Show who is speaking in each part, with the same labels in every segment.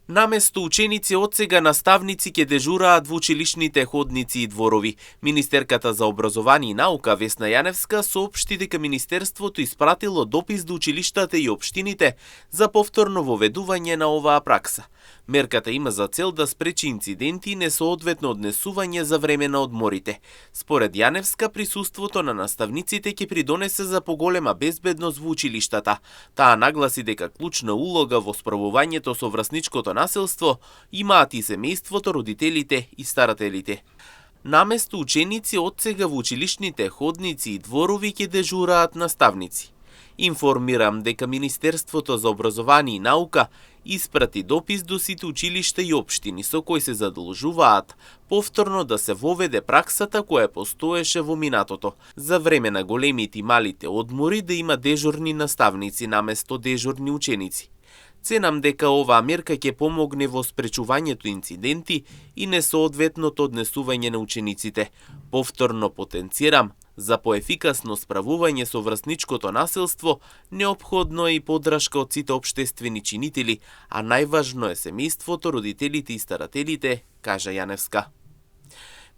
Speaker 1: Наместо ученици од сега наставници ќе дежураат во училишните ходници и дворови. Министерката за образование и наука Весна Јаневска соопшти дека Министерството испратило допис до училиштата и општините за повторно воведување на оваа пракса. Мерката има за цел да спречи инциденти и несоодветно однесување за време на одморите. Според Јаневска, присуството на наставниците ќе придонесе за поголема безбедност во училиштата. Таа нагласи дека клучна улога во справувањето со врсничкото насилство имаат и семејството, родителите и старателите. Наместо ученици од сега во училишните ходници и дворови ќе дежураат наставници. Информирам дека Министерството за образование и наука испрати допис до сите училишта и општини со кои се задолжуваат повторно да се воведе праксата која постоеше во минатото. За време на големите и малите одмори да има дежурни наставници наместо дежурни ученици. Ценам дека оваа мерка ќе помогне во спречувањето инциденти и несоодветното однесување на учениците. Повторно потенцирам, за поефикасно справување со врсничкото насилство, неопходно е и поддршка од сите општествени чинители, а најважно е семејството, родителите и старателите, кажа Јаневска.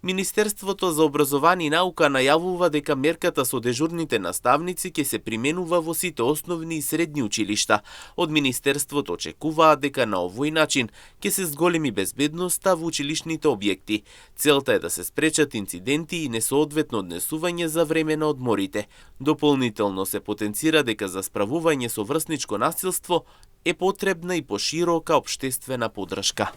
Speaker 1: Министерството за образование и наука најавува дека мерката со дежурните наставници ќе се применува во сите основни и средни училишта. Од Министерството очекуваат дека на овој начин ќе се зголеми безбедноста во училишните објекти. Целта е да се спречат инциденти и несоодветно однесување за време на одморите. Дополнително се потенцира дека за справување со врсничко насилство е потребна и поширока општествена поддршка.